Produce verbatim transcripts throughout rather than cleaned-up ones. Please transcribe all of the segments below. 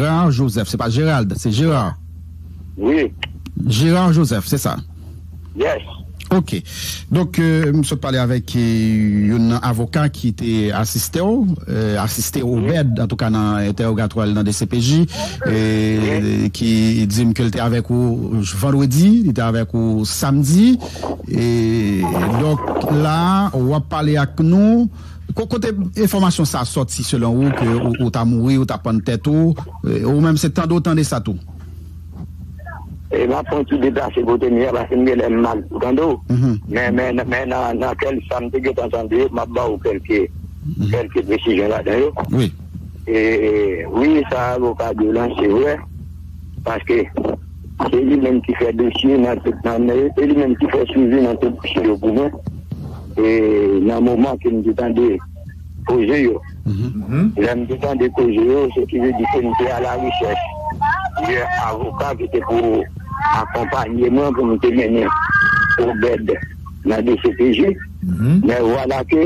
Gérard Joseph, se pa Gérald, se Gérard. Wi. Gérard Joseph, se sa. Yes. Ok. Donk, euh, m sot pale avèk euh, youn nan avoka ki te asiste w, euh, asiste Obed, antouka nan entèwogatwa l nan D C P J, euh, ki di m ke l te avèk ou vandredi, li te avèk ou samdi. E donk, la, w ap pale ak nou. Ko- Kote enfòmasyon sa sòti selon ou ke ou, ou ta mouri, ou ta pann tèt ou, euh, ou menm se tande w tande sa tou? E m ap pran ti deplase kote m ye a, paske m genlè m mal pou tande w. Men, men, men nan, nan kèl sa m te gentan tande yo, m ap ba w kèlke, kèlke presizyon ladan yo. Wi. E, wi, sa avoka di w lan, se vre. Paske se li menm ki fè dosye nan tout nan, e li menm ki fè swivi nan tout dosye yo pou mwen. E nan moman ke m te tande koze yo. Lè m te tande koze yo, se ki vle di ke m te a la rechèch de avoka ki te pou akonpanye mwen pou m te mennen Obed nan D C P J. Men vwala ke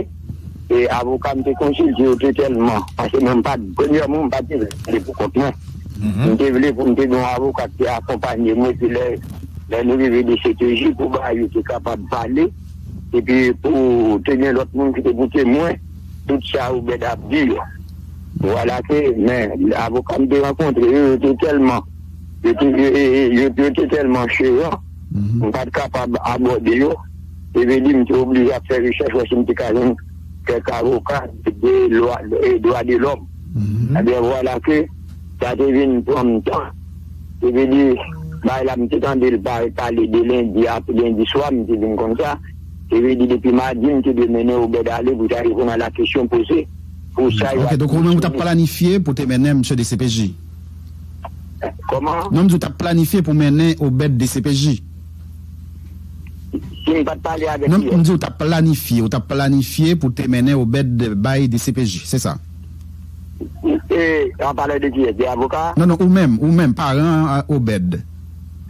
e avoka m te konsilte yo te tèlman, paske mwen m pa t, premyèman, m pa t vle pou kont mwen. M te vle pou m te gen yon avoka ki te akonpanye mwen, epi lè, lè nou rive D C P J, pou bagay yo te kapab pale, epi pou te gen lòt moun ki te pou temwen tout sa Obed ap di yo. Vwala ke, men, avoka m te rankontre yo, yo te tèlman, yo te, yo, yo, yo, yo te tèlman cheran, m pa t kapab abòde yo. E vle di, m te oblije ap fè rechèch, wè si m te ka jwenn kèk avoka de lwa, e dwa de lòm. Ebyen, vwala ke sa te vin pran m tan. E vle di, bay la, m te tande l pa- pale de lendi, ap- lendi swa, m te vin konn sa. E vle di, depi madi, m te dwe mennen Obed ale pou ta reponn a la kesyon poze. Pou sa yo Ok, donk ou menm ou t ap planifye pou te mennen misye D C P J? Kòman? Non, m di ou t ap planifye pou mennen Obed D C P J. Si m pa t pale avèk Non, li. M di ou t ap planifye, ou t ap planifye pou te mennen Obed bay D C P J, se sa? E, an pale de kiyès? De avoka? Non, non, ou menm, ou menm, paran a Obed.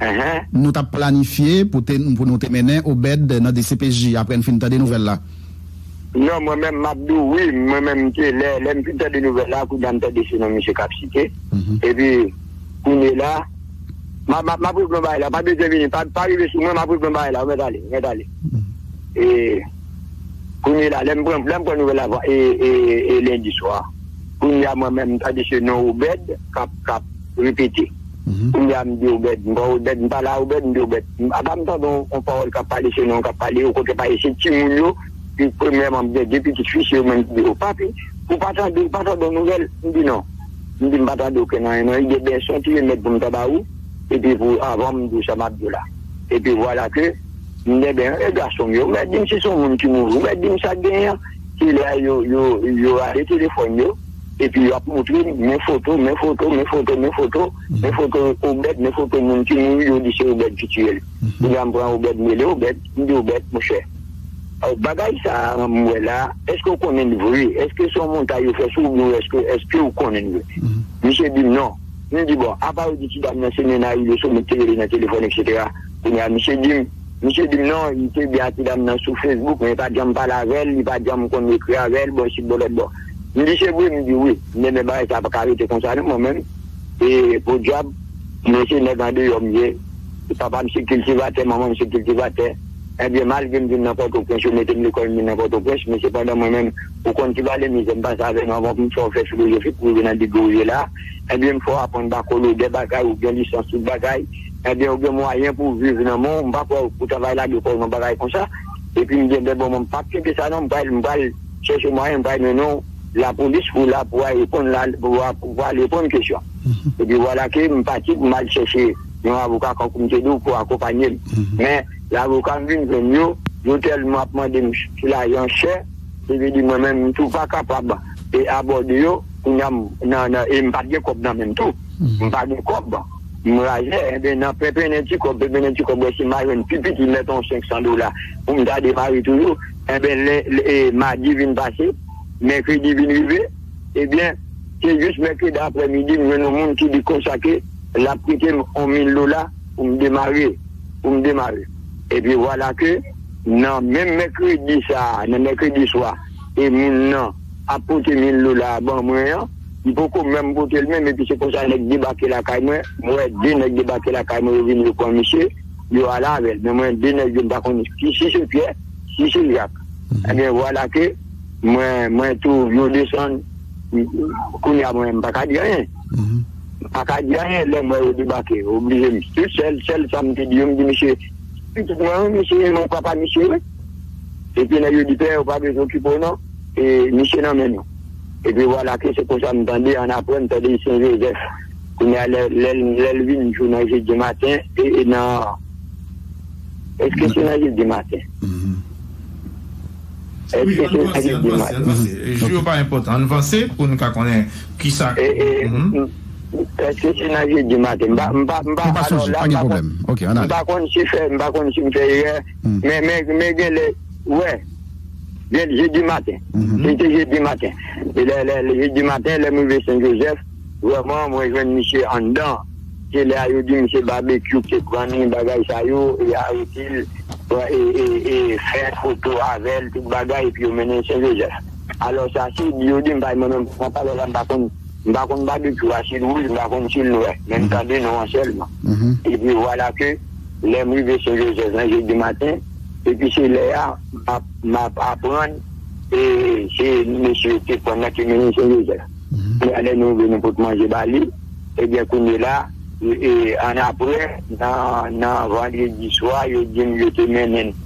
Enhen. Nou t ap planifye pou, te, pou nou te mennen Obed nan D C P J apre n fin tande nouvèl la. Non, mwen menm, m ap di w wi, mwen menm, m te, lè, lè m fin tande nouvèl la, kounye a m tande se non misye k ap site. Epi, kounye la, m ap, m ap, m ap regle yon bagay la, pa bezwen vini, pa, pa rive sou mwen, m ap regle yon bagay la, ou mèt ale, ou mèt ale. E, kounye la, lè m pran, lè m pran nouvèl la, e, e, e lendi swa, kounye a mwen menm, m tande se non Obed k ap, k ap repete. Kounye a m di Obed, m pran Obed, m pale a Obed, m di Obed, m- apa m tande yon, yon pawòl k ap pale, se non k ap pale, okontrè pa se timoun yo, pi premyèman m gen de pitit fi, se yo menm ki di, o papi, ou pa tande, ou pa tande yon nouvèl? M di non. M di m pa tande okenn anyen non, e gen benson ki remèt pou m ta ba ou, epi pou avan m di w sa m ap di w la. Epi vwala ke m gen ben e gason m yo, ou mèt di m si se yon moun ki mouri, ou mèt di m sa k genyen an, se lè yo, yo, yo rale telefòn yo, epi y ap montre m, men foto, men foto, men foto, men foto, men foto Obed, men foto moun ki mouri, yo di se Obed ki tiye l. Kounye a m pran Obed, m rele Obed, m di Obed, monchè, bagay sa a m wè la, èske w konnen l vre? Èske se yon montay yo fè sou ou, oubyen èske, èske w konnen l vre? Misye di m non. M di bon, apa yo di ti dam nan se nèg nan ri yo sou moun ki te rele nan telefòn, etsetera. Kounye a, misye di m, misye di m non, li te byen ak ti dam nan sou Facebook, men li pa t janm pale avè l, li pa t janm konn ekri avè l, bò isit, bò lòt bò. M di se vre, m di wi. M di men bagay sa pa ka rete konsa non, mwen menm. E podyab, mwen se nèg andeyò m ye. Papa m se kiltivatè, manman m se kiltivatè. Ebyen, malgre m vin nan Pòtoprens, yo mete m lekòl, m vin nan Pòtoprens, men sepandan mwen menm, ou konn ki valè mizè m pase avè nou anvan pou m fè w fè filozofi pou rive nan degre w ye la. Ebyen, m fè w aprann ba kolo de bagay, ou gen lisans tout bagay. Ebyen, ou gen mwayen pou w viv nan men w, m pa kwè w pou ta va lage kò w nan bagay konsa. Epi m gen de bon, mwen m p ap kenbe sa non, m pral, m pral chèche mwayen, m pral mennen w lapolis pou la, pou al reponn la, pou, pou al reponn kesyon. Epi vwala ke m pati pou m al chèche yon avoka, kankou m te di w, pou akonpanye m. Men, lavoka m vin jwenn yo, yo tèlman ap mande m ti lajan chè, se vle di mwen menm, m tou pa kapab e abòde yo, kounye a m, nan, nan, e m pa t gen kòb nan men m tou. M pa gen kòb. M raje, enben, nan penpennen ti kòb, penpennen ti kòb, wè si m pa jwenn pi piti, mèt yon senk san dola, pou m ta demare toujou. Enben, lè, lè, e, madi vin pase, mèkredi vin rive, ebyen, se jis mèkredi aprèmidi, m jwenn yon moun ki di konsa ke l ap prete m yon mil dola pou m demare, pou m demare. Epi vwala ke, nan menm mèkredi sa a, nan mèkredi swa, e moun nan ap pote mil dola a ban mwen an, M poko menm pote l menm, epi se konsa nèg debake lakay mwen. Mwen wè de nèg debake lakay mwen, yo vin, yo pran misye, yo ale avè l. Men mwen, de nèg yo, m pa konn si, si se Pyè, si se Jak. Ebyen, vwala ke mwen, mwen tou, yo desann, kounye a mwen, m pa ka di anyen. M pa ka di anyen lè m wè yo debake. Oblije m tout sèl, sèl sa m te di yo, m di, "Misye, pitit mwen, wi, misye, mwen papa misye, wi." Epi nèg yo di, "Pè, ou pa bezwen okipe w non. E misye nan men nou." Epi vwala ke se konsa m tande, annapre m tande Sen Jozèf. Kounye a, lè, lè, lè l vin jou nan jedi maten, e, e nan, èske se nan jedi maten? Èske se nan jedi maten? Jou yo pa enpòtan. Ann vanse pou nou ka konnen kisa. E, e, èske se nan jedi maten? M pa, m pa, m pa, alò la, m pa konn, m pa konn si fè, m pa konn si m fè erè, men, men, men genlè, wè, jedi maten. Se te jedi maten. E lè, lè, lè jedi maten, lè m rive Sen Jozèf, vrèman, mwen jwenn misye anndan. Se lè a yo di m se Babekyou ki te pran li, bagay sa yo, e arete l, e, e, e fè foto avè l, tout bagay, epi yo mennen l Sen Jozèf. Alò, sa se di yo di m, bay mwen menm, mwen pa la, m pa konn, m pa konn Babekyou a, si l wouj, m pa konn si l nwè, men m tande non an sèlman. Epi vwala ke lè m rive Sen Jozèf nan jedi maten, epi se lè a, m ap, m ap aprann, e se mesye yo te pran nan ki mennen Sen Jozèf. Kounye a lè nou rive, nou pot manje ba li, ebyen, kounye la, e, e, annapre, nan, nan vandredi swa, yo di m yo te mennen l.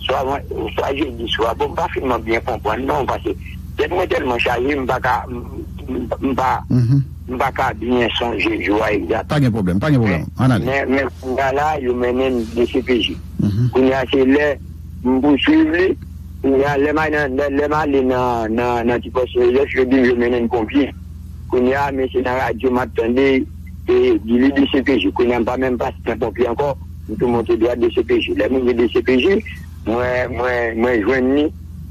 Swa van-, swa jedi swa. Bon, m pa finman byen konprann, non, paske tèt mwen tèlman chaje, m pa ka, m, m, m pa, m pa ka byen sonje jou a egzat. Pa gen pwoblèm, pa gen pwoblèm. Ann ale. Men, men, men kounye a la, yo mennen m D C P J. Kounye a, se lè m pouswiv li. Kounye a, lè m al nan, lè, lè m ale nan, nan, nan ti pòs Jozèf, yo di m yo mennen m Ponpye. Kounye a, men se nan radyo m ap tande, e, di li D C P J. Kounye a, m pa menm pase nan Ponpye ankò, m tou monte dwat D C P J. Lè m rive D C P J, mwen, mwen, mwen jwenn li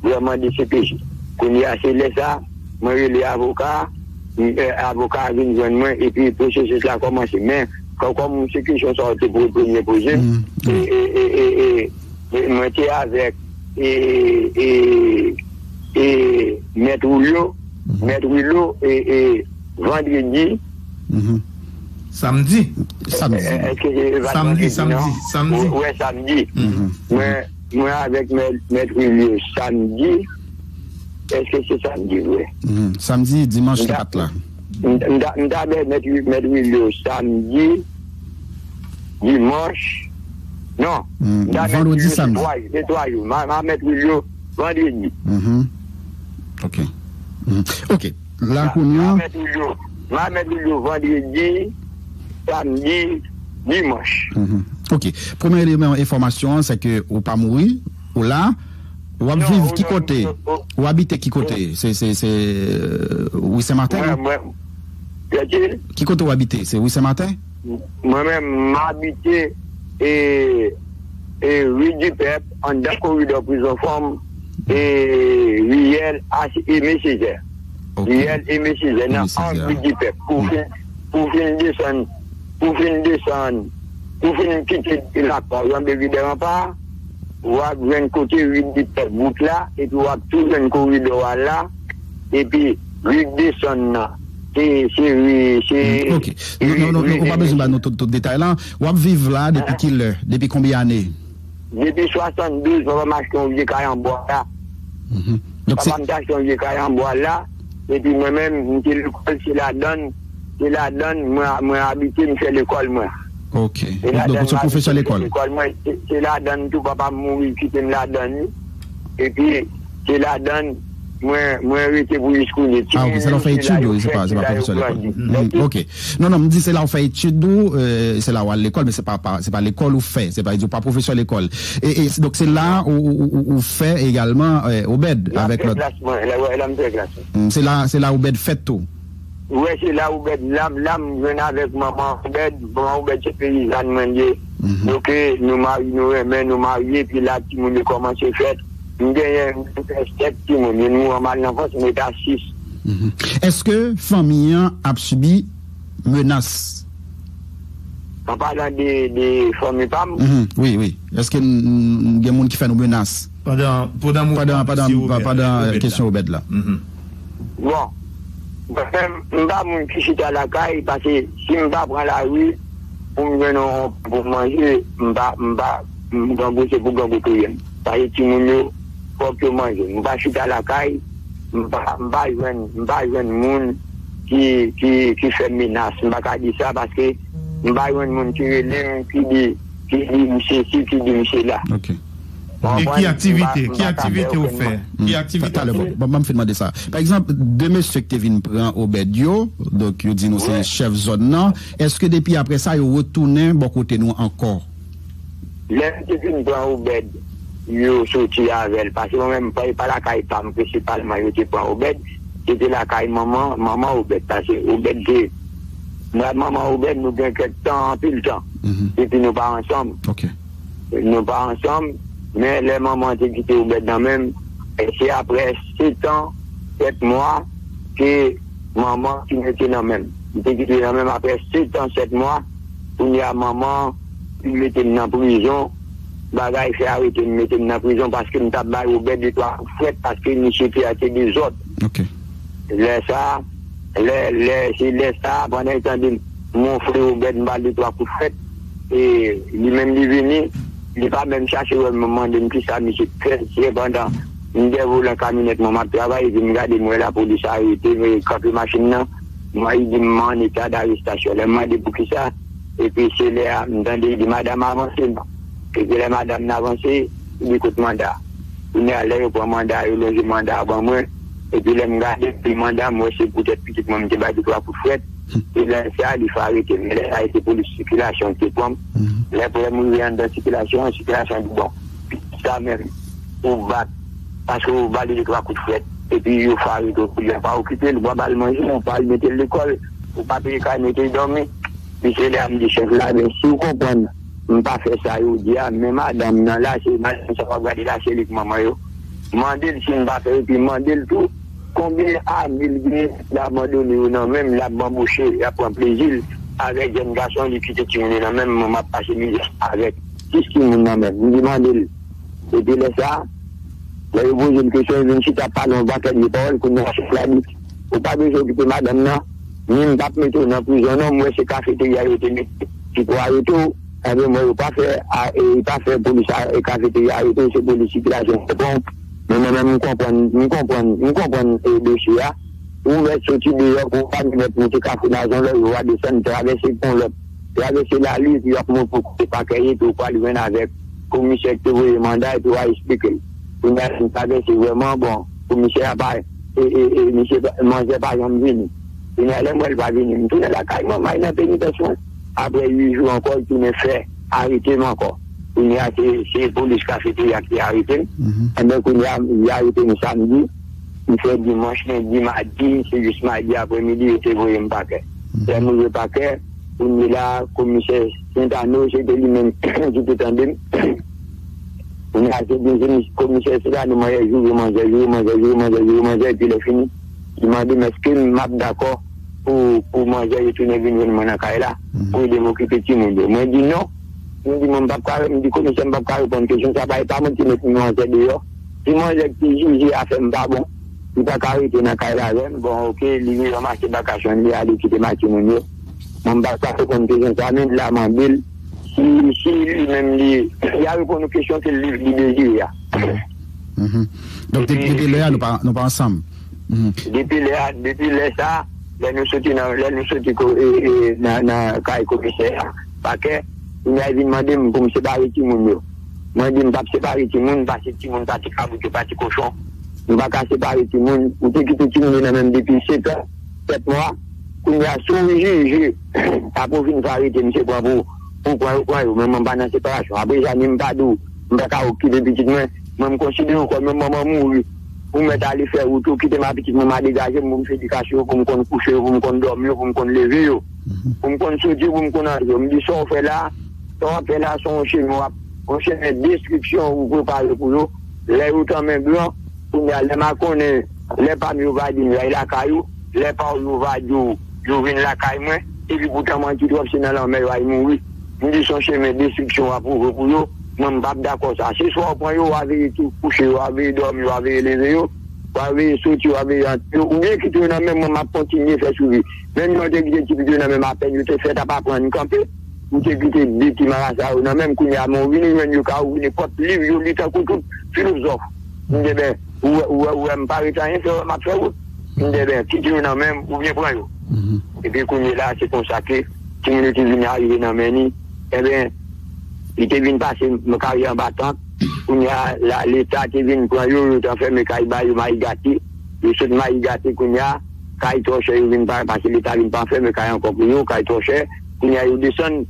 vrèman D C P J. Kounye a, se lè sa, mwen rele avoka, m, e, avoka a vin jwenn mwen, epi pwosesis la kòmanse. Men, kò-, kòm se kesyon sa w te pre-, premye poze m, e, e, e, e, e, e mwen te avèk, e, e, e, Mèt Willo, Mèt Willo, e, e, vandredi. Samdi. Samdi. E, èske se, e pa samdi, vandredi, samdi, non? Samdi. Wè, samdi. Mwen, mwen avèk Mèt, Mèt Willo samdi. Èske se samdi vre? Samdi, dimanch, li pa t la. M ta, m ta, m ta bè Mèt, Mèt Willo samdi, dimanch. Non, m ta Mèt Willo, se twa jou, se twa jou. M a, m a Mèt Willo vandredi. Ok. Ok. La kounye a. M a Mèt Willo, m a Mèt Willo vandredi, samdi, dimanch. Ok. Premye eleman enfòmasyon an, se ke ou pa mouri, ou la, w ap viv ki kote? W abite ki kote? Se, se, se, euh, Wi Sen Maten, non? Ki kote w abite? Se Wi Sen Maten? Mwen menm, m abite, e, e, Ri Dipèp, anndan koridò Prizon Fanm, e, riyèl Aimé Césaire. Riyèl Aimé Césaire, nan ang Ri Dipèp. Pou fin, pou fin desann, pou fin desann, pou fin kite lakòz ann, Ri dè Ranpa, w ap jwenn kote Ri Dipèp bout la, epi w ap tou jwenn koridò a la, epi ri k desann nan, se, se ri, se... Ok. Non, non, non, non, ou pa bezwen ba nou tout, tout detay la. W ap viv la depi ki lè? Depi konbyen ane? Depi swasanndouz, papa m achte yon vye kay an bwa la. Papa m te achte yon vye kay an bwa la. Epi mwen menm, m te lekòl, se ladann, se ladann mwen, mwen abite, m fè lekòl mwen. Ok. Donk, donk, ou se pwofesè lekòl? Lekòl mwen, se, se ladann tou, papa m mouri, kite m ladann li. Epi, se ladann mwen, mwen rete pou jis kounye. Ah, ok, se la w fè etid ou, se pa, se pa pwofesè lekòl. Ok. Non, non, m di se la w fè etid ou, euh, se la w al lekòl, men se pa, pa, se pa lekòl ou fè, se pa, ou pa pwofesè lekòl. E, e, donk, se la ou, ou, ou, ou fè egalman, euh, Obèd avèk lòt. La m fè klas mwen, la, la m fè klas mwen. Se la, se la Obèd fèt tou. Wè, se la Obèd, la, la m jwenn avèk manman Obèd, manman Obèd se peyizàn mwen ye. Donk, nou mari, nou renmen, nou marye, epi la timoun yo kòmanse fèt. M genyen, m fè sèt timoun, youn mouri an malenfans, m rete a sis. Èske fanmi an ap sibi menas? An palan de, de fanmi pa m? Wi, wi. Èske n, n, gen moun ki fè nou menas? Pandan, pandan, pandan kesyon Obèd la. Bon. Mwen menm, m pa moun ki chita lakay, paske si m pa pran lari pou m jwenn yon, pou m manje, m pa, m pa, m grangou, se pou grangou touye m. Paske timoun yo, fòk yo manje. M pa chita lakay, m pa, m pa jwenn, m pa jwenn moun ki, ki, ki fè m menas. M pa ka di sa paske m pa jwenn moun ki rele m, ki di, ki di m sesi, ki di m sela. Ok. E ki aktivite, ki aktivite ou fè? Ki aktivite ou fè? Ban m fin mande sa. Pa egzanp, de mesye ki te vin pran Obed yo, donk yo di nou se chèf zòn nan, èske depi apre sa yo retounen bò kote nou ankò? Lè m te vin pran Obed, yo soti avè l. Paske mwen menm, pa, pa lakay pa m prensipalman yo te pran Obed, se te lakay manman, manman Obed. Paske Obed te, mwen ak manman Obed, nou gen kèk tan, anpil tan, depi nou pa ansanm. Ok. Nou pa ansanm, men lè manman te kite Obed nan men m, e se apre sèt an, sèt mwa, ke manman ki mete nan men m. Li te kite nan men m apre sèt an, sèt mwa, kounye a manman li mete m nan prizon, bagay fè arete m, mete m nan prizon paske m t ap bay Obed de twa kout frèt paske misye te ate dezòd. Ok. Lè sa, lè, lè, se lè sa, pandan l tande m wonfle Obed, m ba l de twa kout frèt, e li menm li vini, li pa menm chache wè m, mande m kisa misye t fè, sepandan m dèyè volan kamyonèt mwen m ap travay, epi m gade m wè lapolis arete m, e kanpe machin nan, m wè li di m an eta darestasyon. Lè m mande poukisa, epi se lè a m tande li di madanm avanse non. Epi lè madanm nan avanse, li di kot manda. Kounye a lè yo pran manda, yo lonje manda a ban mwen. Epi lè m gade pri manda, m wè se poutèt pitit mwen m te bay de twa kout frèt. Se lè sa li fè arete m. Men lè sa se polis sikilasyon ki te pran m. Lè pou lè m rive anndan sikilasyon an, sikilasyon an di bon, pitit sa menm, ou bat, paske ou ba li de twa kout frèt. Epi yo fè arete w, pou yo pa okipe l, ou pa ba l manje, ou pa al mete l lekòl, ou pa peye kay mete l dòmi. Epi se lè a m di chèf la, men si w konprann, m pa fè sa yo di a, men madanm nan la, se madanm sa w ap gade la, se li k manman yo. Mande l si m pa fè, epi mande l tou, konbyen ane l genyen, l abandone yo nan men m, l ap banboche, l ap pran plezi l avèk jèn gason, li kite timoun yo nan men m, mwen m ap pase mizè avèk sis timoun nan men m. M di mande l. Epi lè sa, lè yo poze m kesyon, yo vin chita pale yon pakèt vye pawòl, kounye a chèf la di, ou pa bezwen okipe madanm nan, ni m p ap mete w nan prizon non, m wè se kafeterya yo te mete ki pou arete w, enben m wè yo pa fè, a, e, pa fè polis a, e, kafeterya arete w, se polis sikilasyon k te pran w. Men mwen menm m konprann, m konprann, m konprann, e, dosye a. Ou mèt soti deyò, pou w pa mèt monte Kafou Nazon, lè yo a desann, travèse pon lòt, travèse lari, epi w ap monte pou kote pakè ye, epi w pral jwenn avèk komisè ki te voye manda, epi w a esplike l. Kounye a, lè m travèse vrèman, bon, komisè a pa, e, e, e, misye pa, manzè pa janm vini. Kounye a, lè m wè l pa vini, m tounen lakay mwen, m al nan penitans mwen. Apre uit jou ankò, l tounen fè arete m ankò. Kounye a, se, se polis kafeterya ki te arete m. Enben, kounye a, y arete m samdi. M fè dimanch, lendi, madi, se jis madi aprèmidi, yo te voye m pakè. Lè m rive pakè, kounye la, komisè Sentano, se te li menm ki te tande m. Kounye a, se te komisè Sentano, mwen joure manzè, joure manzè, joure manzè, joure manzè, epi lè fini, li mande m èske m ap dakò pou, pou manzè yo tounen vin jwenn mwen nan kay la, pou ede m okipe timoun yo. Mwen di non. M di mwen m p ap ka, m di komisè m p ap ka reponn kesyon sa, pa, e pa mwen ki met manzè deyò. Si manzè ki jije afè m pa bon, li pa ka rete nan kay la avè m. Bon, oke, li vin ranmase bagaj li, li ale kite m ak timoun yo. Mwen m p ap ka reponn kesyon sa, men la mande l si, si li menm li, li a reponn ou kesyon ke li, li dezire a. Donk, depi, depi lè a, nou pa, nou pa ansanm. Depi lè a, depi lè sa, lè nou soti nan, lè nou soti ko, e, e, nan, nan kay komisè a, pakè, kounye a vin mande m pou m separe timoun yo. Mwen di m p ap separe timoun, paske timoun pa ti kabrit, yo pa ti kochon. M pa ka separe timoun. Ou te kite timoun yo nan men m depi sèt an, sèt mwa. Kounye a, si w jije, apre w fin fè arete, misye pran pou, pou pran yo, pran yo. Men mwen pa nan separasyon. Apre sa, ni m pa di w, m pa ka okipe pitit mwen. Mwen, m konsidere w kòm yon manman mouri. Ou mèt ale fè wout ou, kite m a pitit mwen, m a degaje m pou m fè edikasyon yo, pou m konn kouche yo, pou m konn dòmi yo, pou m konn leve yo, pou m konn soti yo, pou m konn antre yo. M di sa w fè la, sa w ap fè la, se yon chemen w ap, yon chemen destriksyon ou prepare pou yo. Lè yo tanmen gran, kounye a, lè m a konnen, lè pa m yo va di m y al lakay ou, lè pa w yo va di w yo vin lakay mwen, epi poutan manti twòp se nan lanmè yo al mouri. M di se yon chemen destriksyon w ap ouvri pou yo, mwen m p ap dakò sa. Se swa w pran yo, w a veye tou kouche yo, w a veye dòmi yo, w a veye leve yo, w a veye soti, w a veye antre yo, oubyen kite yo nan men mwen, m ap kontinye fè swivi. Menm jan w te kite ti pitit yo nan men m, apèn yo te fèt ap aprann kanpe, ou te kite de ti marasa yo nan men m, kounye a, men w vini jwenn yo ka ouvri nenpòt liv, yo li tankou tout filozòf. M di, ben, ou wè, ou wè, ou wè, m pa rete anyen fè, m ap fè wout. M di, ben, kite yo nan men m, oubyen pran yo. Epi kounye la, se konsa ke timoun yo te vin arive nan men ni. Enben, li te vin pase m karyè anba tant. Kounye a, la, Leta te vin pran yo, yo te anfèmen kay ba yo, Mayi Gate. Yo sot Mayi Gate kounye a, kay twò chè, yo vin pa, paske Leta vin pa anfèmen kay ankò pou yo, kay twò chè. Kounye a, yo desann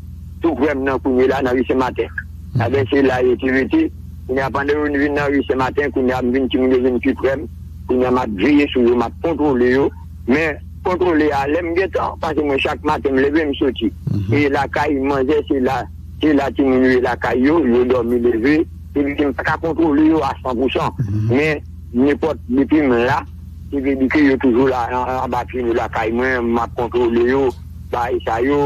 tou prè m nan kounye la, nan ri Sen Maten. Enben, se la yo te rete. Kounye a, pandan yo vin nan ri Sen Maten, kounye a, m vin, timoun yo vin pi prè m. Kounye a, m ap veye sou yo, m ap kontwole yo. Men, kontwole a, lè m gentan, paske mwen, chak maten, m leve, m soti. E lakay manzè, se la, se la timoun yo ye lakay yo, yo dòmi leve. Epi, m pa ka kontwole yo a san pou san. Men, nenpòt, depi m la, se vle di ke yo toujou la, an, an, anba pye nou lakay mwen, m ap kontwole yo, bagay sa yo,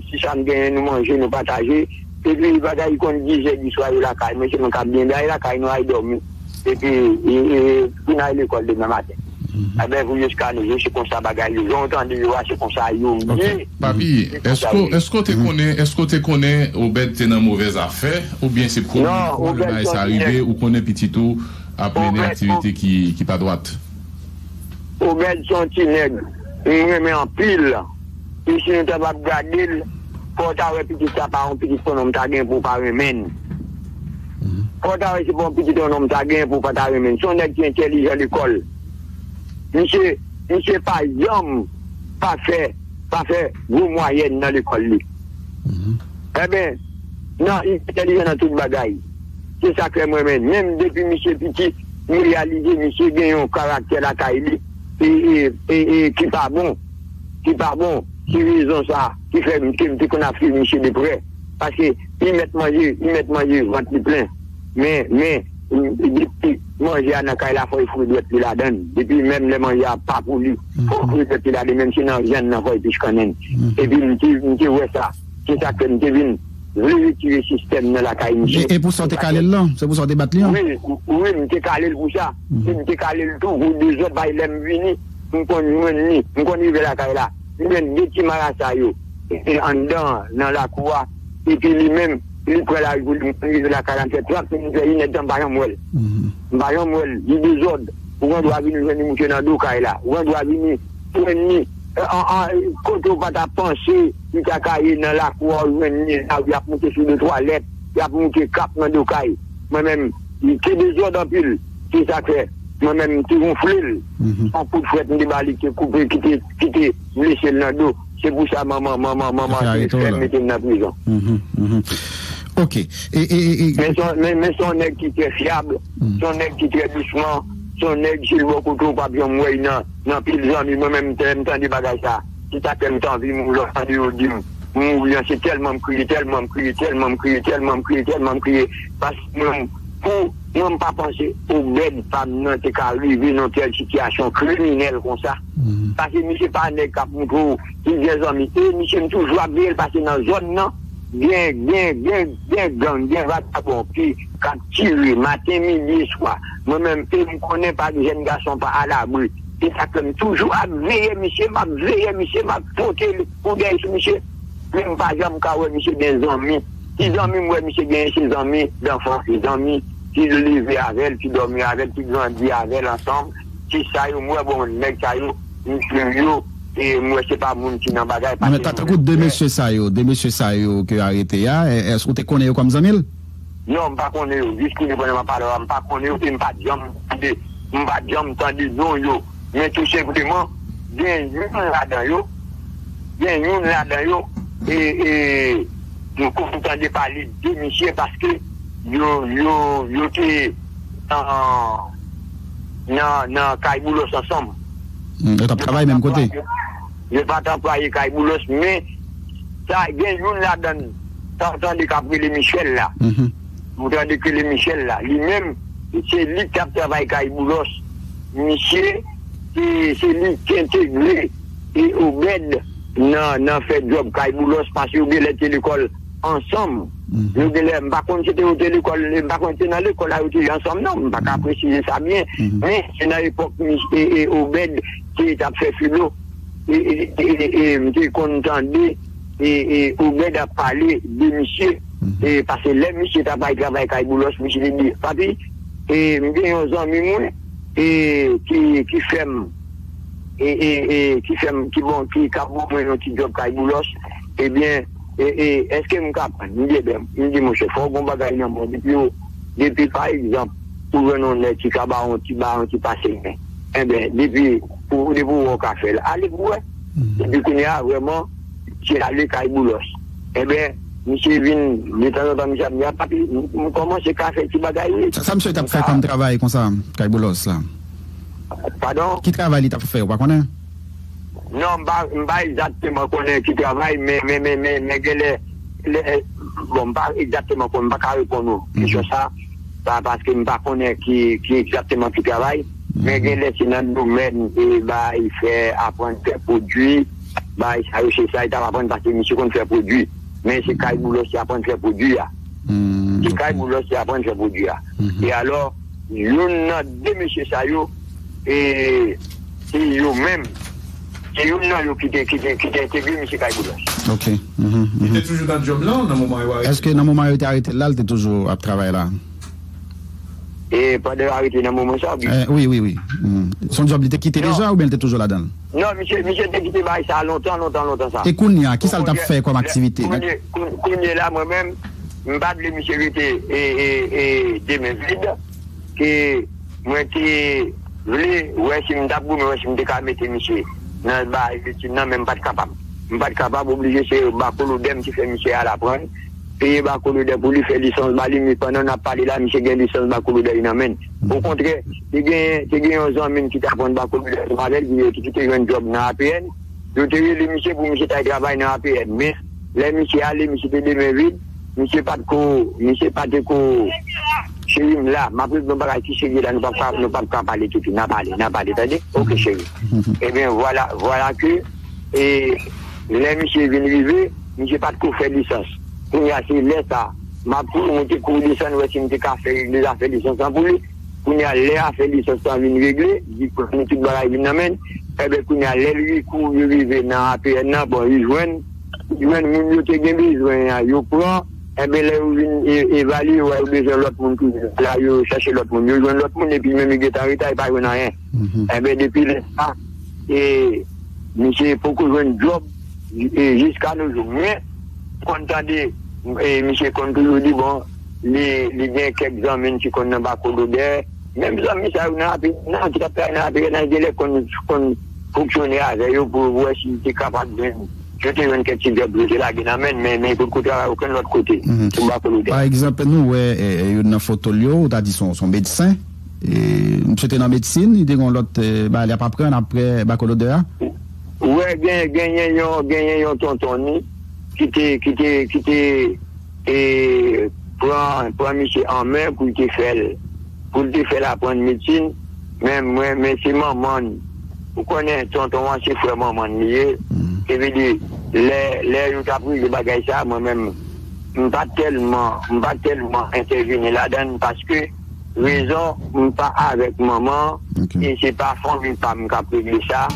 si sa m genyen, nou manje, nou pataje. Epi, bagay konn diz è di swa yo lakay mwen, se mwen k ap byen bay lakay nou al dòmi. Epi, e, e, pou n al lekòl demen maten. Enben, pou jiska nou jou, se konsa bagay yo. Jan w tande yo a, se konsa yo ye. Papi, èske, èske w te konnen, èske w te konnen Obed te nan movèz afè, oubyen se premye fwa lè bagay sa rive, ou konnen pitit ou ap mennen aktivite ki, ki pa dwat? Obed se yon ti nèg, m renmen anpil. E si nou ta p ap gade l, fò w ta wè pitit sa pa yon pitit konnen m ta gen pou w pa renmen l. Fò w ta wè se pa yon pitit yon nonm ta gen pou w pa ta renmen l. Se yon nèg ki entèlijan lekòl. Misye, misye pa janm pa fè, pa fè gwo mwayèn nan lekòl li. Enben, nan, li entèlijan nan tout bagay. Se sa k fè mwen menm, menm depi misye piti, m reyalize misye gen yon karaktè lakay li e, e, e, e ki pa bon. Ki pa bon. Se rezon sa ki fè m te, m te konn ap swiv misye de prè. Paske li mèt manje, li mèt manje vant li plen. Men, men, depi manje a nan kay la, fò l foure dwèt li ladan l. Depi menm lè manje a pa pou li, fò l foure dwèt li ladan l. Menm si nan vyann nan, fò l pich kannen l. Epi m te, m te wè sa. Se sa k fè m te vin vle retire sistèm nan lakay misye. E, e pou sa w te kale l lan? Se pou sa w te bat li an? Wi, wi, m te kale l pou sa. E m te kale l tou pou dezòd, bay lè m vini, m konn jwenn li, m konn rive lakay la. M jwenn de ti marasa yo. E anndan, nan lakou a. Epi li menm, li pran lari pou li, m rive lakay la, m fè trant minit, fè inèdtan, m pa janm wè l. M pa janm wè l, li dezòd. Ou gen dwa vini jwenn li mouche nan do kay la. Ou gen dwa vini jwenn li, e, an, an, kote w pa ta panse li ta ka ye nan lakou a, ou jwenn li la, y ap moute sou de twalèt, y ap moute kap nan do kay. Mwen menm, li te dezòd anpil. Se sa k fè, mwen menm, m te wonfle l. Yon kout frèt m te ba li ki te koupe, ki te, ki te blese l nan do. Se pou sa manman, manman, manman te fè mete m nan prizon. Ok. E, e, e, e, men se yon, men, men se yon nèg ki trè fyab, se yon nèg ki trè dousman, se yon nèg si l bò kote w p ap janm wè l nan, nan pil zanmi. Mwen menm, m te, m tande bagay sa. Se sa k fè m t anvi mouri lè w tande yo di m mouri an, se tèlman m kriye, tèlman m kriye, tèlman m kriye, tèlman m kriye, tèlman m kriye. Paske mwen, pou mwen, m pa panse Obed pa m nan te ka rive nan tèl sitiyasyon kriminèl konsa. Paske misye pa nèg k ap montre w plizyè zanmi. E misye, m toujou ap veye l, paske nan zòn nan, gen, gen, gen, gen gang, gen vagabon ki, k ap tire maten, midi e swa. Mwen menm, e m konnen pa jèn gason pa alabri. Se sa k fè m toujou ap veye misye, m ap veye misye, m ap pote l pou dèyè sou misye. Men m pa janm ka wè misye gen zanmi. Ti zanmi m wè misye genyen, se zanmi danfans, se zanmi ki leve avè l, ki dòmi avè l, ki grandi avè l ansanm. Se sa yo m wè, bon, nèg sa yo, m swiv yo, e m wè se pa moun ki nan bagay. Non, men ta, tankou de mesye sa yo, de mesye sa yo ke arete a, e, èske w te konnen yo kòm zanmi l? Non, m pa konnen yo. Jis kounye a, pandan m ap pale w la, m pa konnen yo, e m pa t janm tande, m pa t janm tande non yo. Men tou senpleman, gen youn ladan yo, gen youn ladan yo, e, e, nou konn tande pale de misye paske yo, yo, yo te nan, nan, nan kay Boulos ansanm. Hmm, yo t ap travay menm kote? Yo pa t anplwaye kay Boulos, men sa, gen youn ladan, sa w tande k ap rele Michel la. Ou tande k rele Michel la. Li menm, se li k t ap travay kay Boulos. Misye, se, se li ki entegre e Obed nan, nan fè djòb kay Boulos, paske yo genlè te lekòl ansanm. Yo genlè, m pa konn si te yo te lekòl, m pa konn si te nan lekòl la yo te ye ansanm non, m pa ka presize sa byen. Men se nan epòk e, e, Obed ki t ap fè filo, e, e, e, e, m te konn tande e, e, Obed ap pale de misye. E, paske lè misye t ap al travay kay Boulos, misye te di, "Papi, e, m gen yon zanmi mwen e, ki, ki fè m, e, e, e, ki fè m, ki bon, ki ka ban mwen yon ti djòb kay Boulos. Ebyen, e, e, èske m ka pran?" M di, "Ebyen," m di, "monchè, fò w gen yon bagay nan men w. Depi w, depi, pa egzanp, ou jwenn yon nèg ki ka ba w yon ti, ba w yon ti pase men. Enben, depi, pou, depi w wè w ka fè l, ale pou w wè." Epi kounye a, vrèman, misye ale kay Boulos. Enben, misye vin, detanzantan, misye ap di, "A, papi, m, m kòmanse ka fè ti bagay, wi." Sa, sa misye t ap fè kòm travay konsa, kay Boulos la? Padon? Ki travay li t ap fè, ou pa konnen? Non, m pa, m pa egzakteman konnen ki travay, men, men, men, men, men genlè, lè, bon, m pa egzakteman konnen, m pa ka reponn ou kesyon sa, pa, paske m pa konnen ki, ki egzakteman ki travay, men genlè se nan domèn, e, bay fè, aprann fè pwodui, bay sa yo, se sa li t ap aprann, paske misye konn fè pwodui. Men se kay Boulos li aprann fè pwodui a. Se kay Boulos li aprann fè pwodui a. E alò, youn nan de mesye sa yo, e, se yo menm, se youn nan yo ki te, ki te, ki te entegre misye kay Boulos. Ok. Li te toujou nan djòb lan nan moman yo arete? Èske nan moman yo te arete l la, li te toujou ap travay la? E pandan yo arete nan moman sa, wi. Eh, wi, wi, wi. Se yon djòb li te kite deja oubyen li te toujou ladan l? Non, misye, misye te kite bagay sa lontan, lontan, lontan sa. E kounye a, kisa l t ap fè kòm aktivite? Kounye, kounye, kounye la, mwen menm, m pa t vle misye rete e, e, e, de men vid, ke mwen te vle wè si m t ap goumen, wè si m te ka mete misye nan bagay etid nan, men m pa t kapab. M pa t kapab, oblije se Bakolodè m ki fè misye al aprann. Peye Bakolodè pou li fè lisans ba li, men pandan n ap pale la, misye gen lisans Bakolodè li nan men l. Okontrè, te gen, te gen yon zanmi m ki t aprann Bakolodè ansanm avè l, ki, ki te jwenn djòb nan A P N. Yo te rele misye pou misye t al travay nan A P N. Men, lè misye ale, misye te de men vid. Misye pa t ko, misye pa te ko, cheri m la, m ap regle yon bagay ki serye la, nou p ap ka, nou p ap ka pale tousuit, n a pale, n a pale, tande? Ok, cheri. Ebyen, vwala, vwala ke, e, lè misye vin rive, misye pa t ko fè lisans. Kounye a, se lè sa, m ap kouri monte kouri desann, wè si m te ka fè regle zafè lisans lan pou li. Kounye a, lè afè lisans lan vin regle, li pran tout bagay vin nan men l. Enben, kounye a, lè l ri kou yo rive nan A P N nan, bon, li jwenn, li jwenn moun yo te gen bezwen an, yo pran. Enben, lè yo vin e, evalye, yo wè yo bezwen lòt moun toujou. La, yo chèche lòt moun. Yo jwenn lòt moun, epi menm li gentan reta, li pa jwenn anyen. Enben, depi lè sa, e, misye poko jwenn djòb, e, jiska no jou. Men, m konn tande, e, misye konn toujou di, bon, li, li gen kèk zanmi l ki konn nan Bakolodè. Menm zanmi sa yo nan A P N nan, ki t ap travay nan A P N nan, genlè konn, konn fonksyone avè yo pou wè si li te kapab jwenn, yo te jwenn kèk ti djòb yo te lage nan men l, men, men li potko travay okenn lòt kote pou Bakolodè. Pa egzanp, nou wè, e, e, youn nan foto l yo, ou ta di se yon, se yon medsen. E, misye te nan medsin, li te gen yon lòt, e, bagay li ap aprann apre Bakolodè a? Wè, gen, genyen yon, genyen yon tonton ni ki te, ki te, ki te, e, pran, pran misye an men pou l te fè l, pou l te fè l aprann medsin. Men mwen, men se manman l. Ou konnen, tonton an se frè manman l li ye. Se vle di, lè, lè yo t ap regle bagay sa, mwen menm, m pa tèlman, m pa tèlman entèvini ladan l paske rezon, m pa avèk manman an, e se pa fanmi pa m k ap regle sa.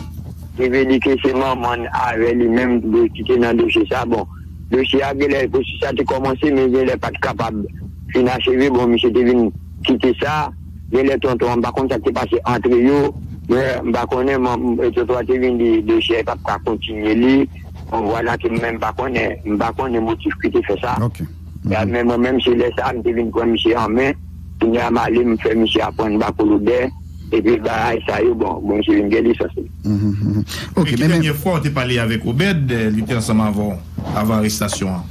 Se vle di ke se manman l avè li menm ki te nan dosye sa. Bon, dosye a genlè, pwosesis la te kòmanse, men genlè pa t kapab fin acheve. Bon, misye te vin kite sa. Genlè tonton an, m pa konn sa k te pase antre yo. Men, m pa konnen, man, tonton an te vin di dosye a p ap ka kontinye li. Bon, vwala ke m menm m pa konnen, m pa konnen motif ki te fè sa. Ok. Ya, men mwen menm, se lè sa a, m te vin pran misye an men. Kounye a, m ale, m fè misye aprann Bakolodè. Epi bagay sa yo, bon, bon, misye vin gen lisans li. Mhm, mhm. Ok, men, men ki dènye fwa w te pale avèk Obed, eh, li te ansanm avè w, avan arestasyon an?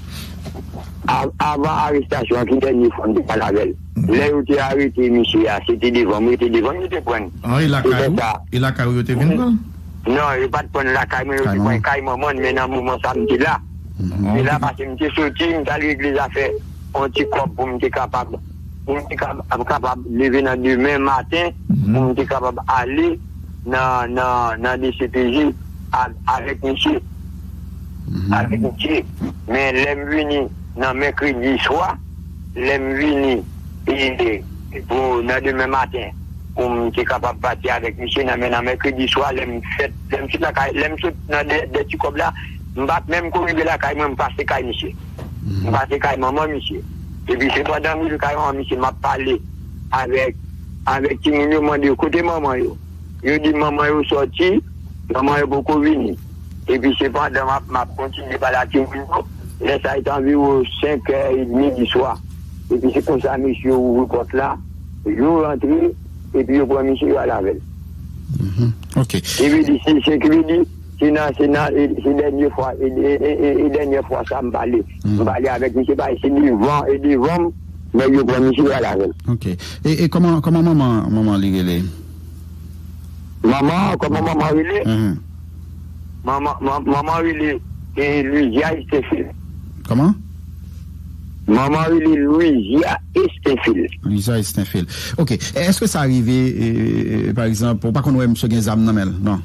Av-, avan arestasyon an, ki dènye fwa m te pale avè l? Lè yo te arete misye a, se te devan m, yo te devan m, yo te pran l. An, e lakay ou? E lakay ou yo te vin pran l? Non, yo pa t pran l lakay mwen, yo te pran l kay manman l, men nan moman sa a, m te la. M te la paske m te soti, m t al regle zafè yon ti kòb pou m te kapab, pou m te kab-, kapab leve nan demen maten, pou m te kapab ale nan, nan, nan D C P J a-, avèk misye. Avèk misye. Men lè m vini, nan mèkredi swa, lè m vini, e, e, pou nan demen maten, pou m te kapab pati avèk misye nan, men nan mèkredi swa, lè m fèt, lè m sot lakay, lè m sot nan dè, dè ti kòb la, m pa t menm ko rive lakay mwen, m pase kay misye. M pase kay manman misye. Epi se pandan m rive kay manman misye, m ap pale avèk, avèk timoun yo, mande yo kote manman yo. Yo di manman yo sòti, manman yo poko vini. Epi sepandan, m ap, m ap kontinye pale ak timoun yo. Lè sa a, li te anviwon senk è edmi di swa. Epi se konsa, mesye yo ouvri pòt la, yo rantre, epi yo pran misye, yo al avè l. Ok. Li vle di, se, se ki vle di, se nan, se nan, e, se dènye fwa, e, e, e, e, e dènye fwa sa m pale. M pale avèk misye, paske se devan, e devan m, nèg yo pran misye, yo al avè l. Ok. E, e kòman, kòman manman, manman li rele? Manman, kòman manman rele? Manman, man- manman rele e, Louisia Estenfil. Kòman? Manman rele Louisia Estenfil. Louisia Estenfil. Ok. Èske sa rive, e, e, pa egzanp, ou pa konn wè misye gen zam nan men l? Non.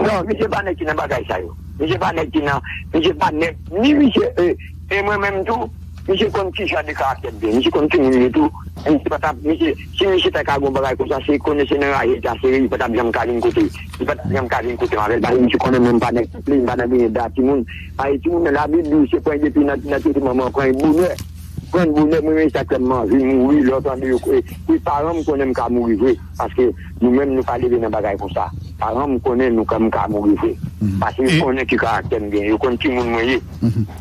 Non, misye pa nèg ki nan bagay sa yo. Misye pa nèg ki nan, misye pa nèg, ni misye, e, e mwen menm tou, misye konn ki jan de karaktè m gen. Misye konn ki moun m ye tou. Misye pa t ap, misye, si misye ta ka gen yon bagay konsa, se konnen se nan raje l ta sere, li pa t ap janm ka vin kote. Li pa t ap janm ka vin kote m avè l. Paske misye konnen mwen m pa nèg ki plen, m pa nan genyen da timoun. Paske timoun nan Labib di w se pwen depi nan, nan tete manman pran bonè. Pran bonè, mwen menm sa k fè m anvi mouri, lè w tande yo kwe. Wi, paran m konnen m ka mouri vre. Paske nou menm nou pa leve nan bagay konsa. Paran m konnen nou, m ka mouri vre. Paske yo konnen ki karaktè m gen. Yo konn ki moun mwen ye.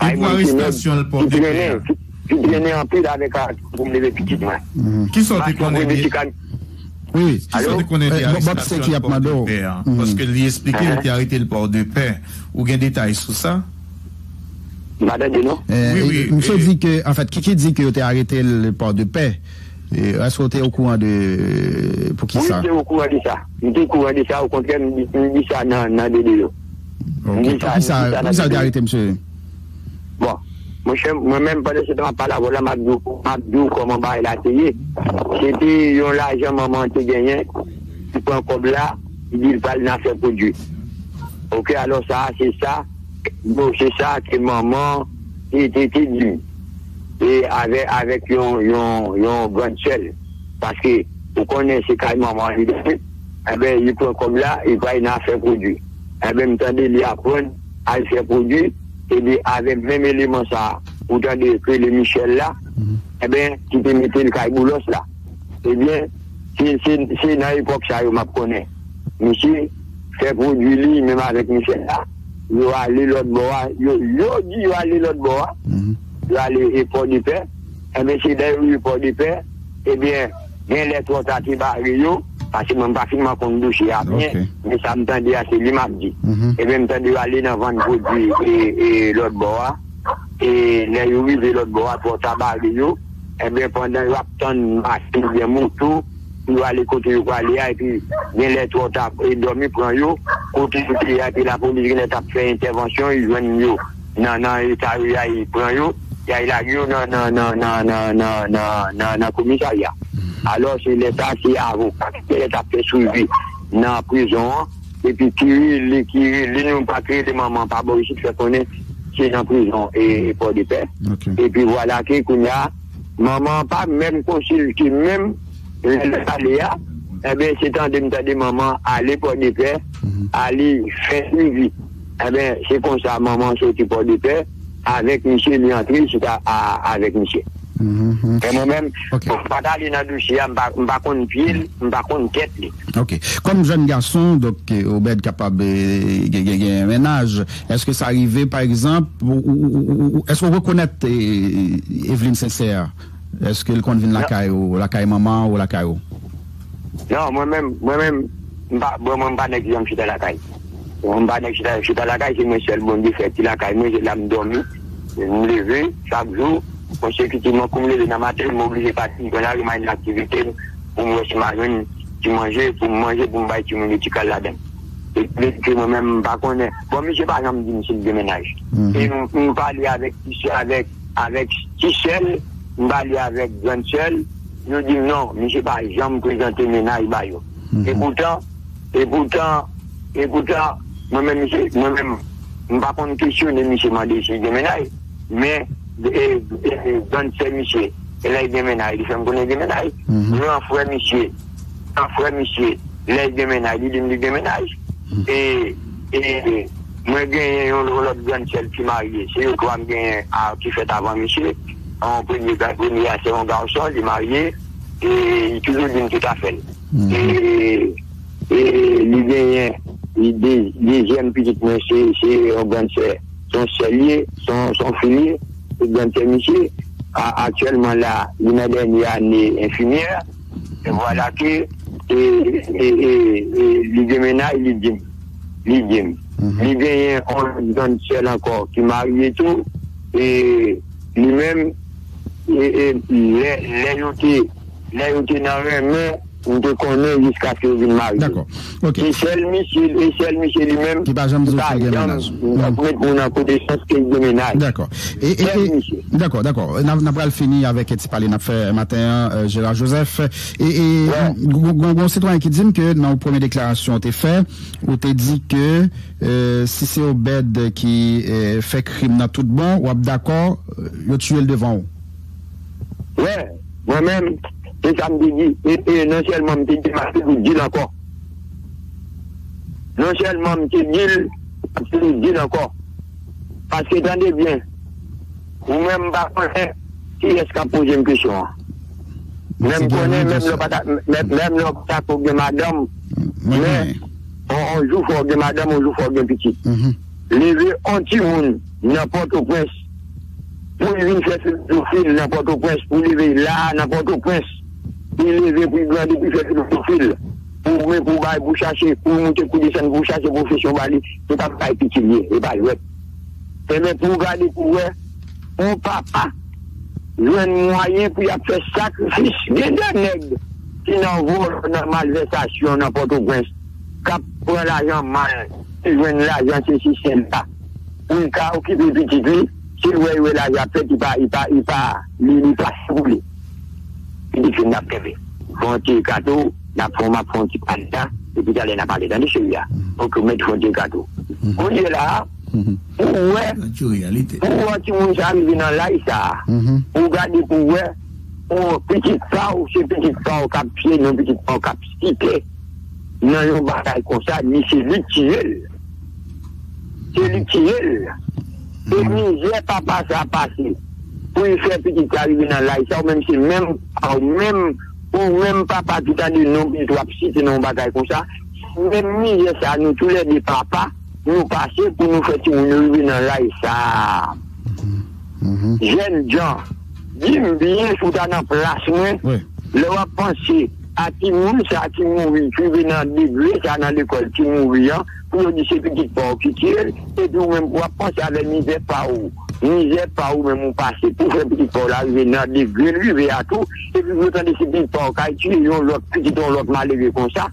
Ay mwen se nèg ki trennen, ki, ki trennen anpil avèk karaktè pou m leve pitit mwen. Kisa w te konnen li? Wi, wi. Kisa w te konnen li te arestasyon Pòdepè a? Paske li eksplike yo te arete l Pòdepè. Ou gen detay sou sa? M pa tande non. Wi, wi. Misye di ke, anfèt, Kiki di ke yo te arete l Pòdepè. Èske w te okouran de poukisa? Wi, m te okouran de sa. M te okouran de sa, okontrè, m di, m di sa nan, nan videyo. Ok. Poukisa, poukisa yo te arete misye? Bon, monchè, mwen menm, pandan se tan m ap pale avè w la, m ap di w, m ap di w kòman bagay la te ye. Se te yon lajan manman an te genyen, li pran kòb la, li di l pral nan afè pwodui. Ok, alò sa, se sa, bon, se sa ke manman te, te, te di m. E avè, avèk yon, yon, yon grann sè l. Paske, ou konnen se kay manman li dòmi. Enben, li pran kòb la, li pral nan afè pwodui. Enben, m tande li aprann al fè pwodui, epi avèk menm eleman sa a, ou tande yo rele Michel la, enben, ki te mete l kay Boulos la. Ebyen, se, se, se nan epòk sa yo m ap konnen. Misye fè pwodui li, menm avèk Michel la, yo ale lòt bò a, yo, yo di yo ale lòt bò a, yo ale e Pòdepè, enben, se lè yo rive Pòdepè, ebyen, gen lè twò ta te bare yo, paske mwen m pa finman konn dosye a byen, men sa m tande a se li m ap di. Ebyen, m tande yo ale nan vann pwodui e, e lòt bò a, e lè yo rive lòt bò a, twò ta bare yo, enben, pandan yo ap tann machin oubyen moto, pou yo ale kote yo prale a, epi gen lè twò ta, e dòmi pran yo, kote yo te ye a, epi lapolis gen lè t ap fè entèvansyon, yo jwenn yo nan, nan eta yo ye a, yo pran yo, y al lage yo nan, nan, nan komisarya. Alò, se lè sa, se avoka ki te t ap fè swivi nan prizon an, epi ki rele, ki rele nou, pa ki rele manman pa bò isit, fè konnen se nan prizon e, e Pòdepè. Epi vwala ke kounye a, manman an pa menm konsilte menm, lè l ale a, enben, se tande m tande manman ale Pòdepè, ale fè swivi. Enben, se konsa manman soti Pòdepè, avèk misye, li antre chita a, avèk misye. Men mwen menm, bon, m pa t ale nan dosye a, m pa, m pa konn pye l, m pa konn tèt li. Ok. Kòm jèn gason, donk, Obed kapab gen, gen, gen mennaj, èske sa rive, pa egzanp, ou, ou, ou, ou, ou, èske w rekonèt Eveline Sincère? Èske l konn vin lakay ou, lakay manman ou, lakay ou? Non, mwen menm, mwen menm, m pa, bon, mwen m pa nèg ki janm chita lakay. Mwen m pa nèg chita, chita lakay, se mwen sèl Bondye fè ki lakay mwen, se la m dòmi. M leve chak jou, konsekitivman, kou m leve nan maten, m oblije pati, m pran lari, m al nan aktivite m, pou m wè si m a jwenn ti manje, pou m manje, pou m bay timoun yo ti kal ladan. E vle di ke mwen menm, m pa konnen. Bon, misye pa janm di m si l gen mennaj. E m, m pale avèk ti sè, avèk, avèk ti sè l, m pale avèk grann sè l, yo di m non, misye pa janm prezante mennaj ba yo. E poutan, e poutan, e poutan, mwen menm, misye, mwen menm, m pa konn kesyone misye mande si l gen mennaj, men e, e, grann sè misye, e lè l gen mennaj, li fè m konnen l gen mennaj. Gran frè misye, gran frè misye, lè l gen mennaj, li di m li gen mennaj. E, e, mwen genyen yon lòt grann sè l ki marye. Se yo twa m genyen a, ki fèt avan misye. Yon premye, premye a se yon gason, li marye. E li toujou di m tout afè l. E, e li genyen, li de, dezyèm pitit mwen, se, se yon grann sè, se yon sè l ye, se yon, se yon fi l ye, se grann sè misye. A, aktyèlman la, li nan dènye ane enfimyè. E vwala ke, e, e, e, e, li gen mennaj, li di m. Li di m. Li genyen yon grann sè l ankò ki marye tou. E li menm, e, e, lè, lè yo te, lè yo te nan renmen, m te konnen jiskaske yo vin marye. Dakò. Ok. Se sèl misye, e sèl misye li menm ki pa janm di w si l gen mennaj. Ki pa janm met moun an konesans ke l gen mennaj. Dakò. E, e, sèl e, misye. Dakò, dakò. N ap, n ap pral fini avèk ti pale n ap fè maten an, euh, Gérard Joseph. E, e, gon, gon, gon sitwayen ki di m ke nan yon premye deklarasyon w te fè, ou te di ke, euh, si se Obed ki, euh, fè krim nan tout bon, w ap dakò, euh, yo tiye l devan w. Wè, mwen menm, se sa m te di. E, e non sèlman m te di m ap toujou di l ankò. Non sèlman m te di l, m ap toujou di l ankò. Paske tande byen, ou menm m pa konnen kiyès k ap poze m kesyon an. Men m konnen menm lè w pa ta, menm, menm lè w pa ta ko gen madanm, men yon, yon jou fò w gen madanm, yon jou fò w gen pitit. Leve yon timoun nan Pòtoprens pou l vin fè filozofi l nan Pòtoprens, pou l leve la a nan Pòtoprens, pou l leve, pou l grandi, pou l fè filozofi l, pou w men, pou w bay, pou w chache, pou w moute, pou w desann, pou w chache pwofesyon ba li, se pa bay pitit li ye, e pa jwèt. Enben, pou w gade, pou w wè, yon papa jwenn mwayen pou y ap fè sakrifis. Gen de nèg ki nan vòlò, nan malvèsasyon, nan Pòtoprens, k ap pran lajan mal, ki jwenn lajan sesi sela, pou l ka okipe pitit li, se wè, wè lajan ap fèt, li pa, li pa, li pa, li, li pa sipole. Pitit fi n ap kenbe. Fè yon ti kato, n ap fè, m ap fè yon ti pale la, epi talè n a pale. Tande cheri a. Ok, ou mèt fè yon ti kato. Kounye la, pou wè, pou wè timoun sa rive nan laj sa, pou gade pou wè, pou pitit pa w, se pitit pa w k ap tiye, non pitit pa w k ap site nan yon bagay konsa, ni se li k tiye l. Se li k tiye l. E mizè papa sa pase pou l fè pitit sa rive nan laj sa, ou menm se menm pa w, menm, ou menm papa ki tande non pitit w ap site nan yon bagay konsa, se menm mizè sa nou toulède papa, nou pase pou nou fè timoun yo rive nan laj sa a. Jèn jan, di m byen si w ta nan plas mwen, lè w ap panse a timoun sa ki mouri, ki rive nan degre sa nan lekòl, ki mouri an, pou yo di se pitit pa w ki tiye l, epi ou menm w ap panse avè mizè pa w, mizè pa w menm ou pase pou fè pitit pa w la rive nan degre l rive a tou, epi pou yo tande se pitit pa w k al tiye yon lòt pitit yon lòt malere konsa.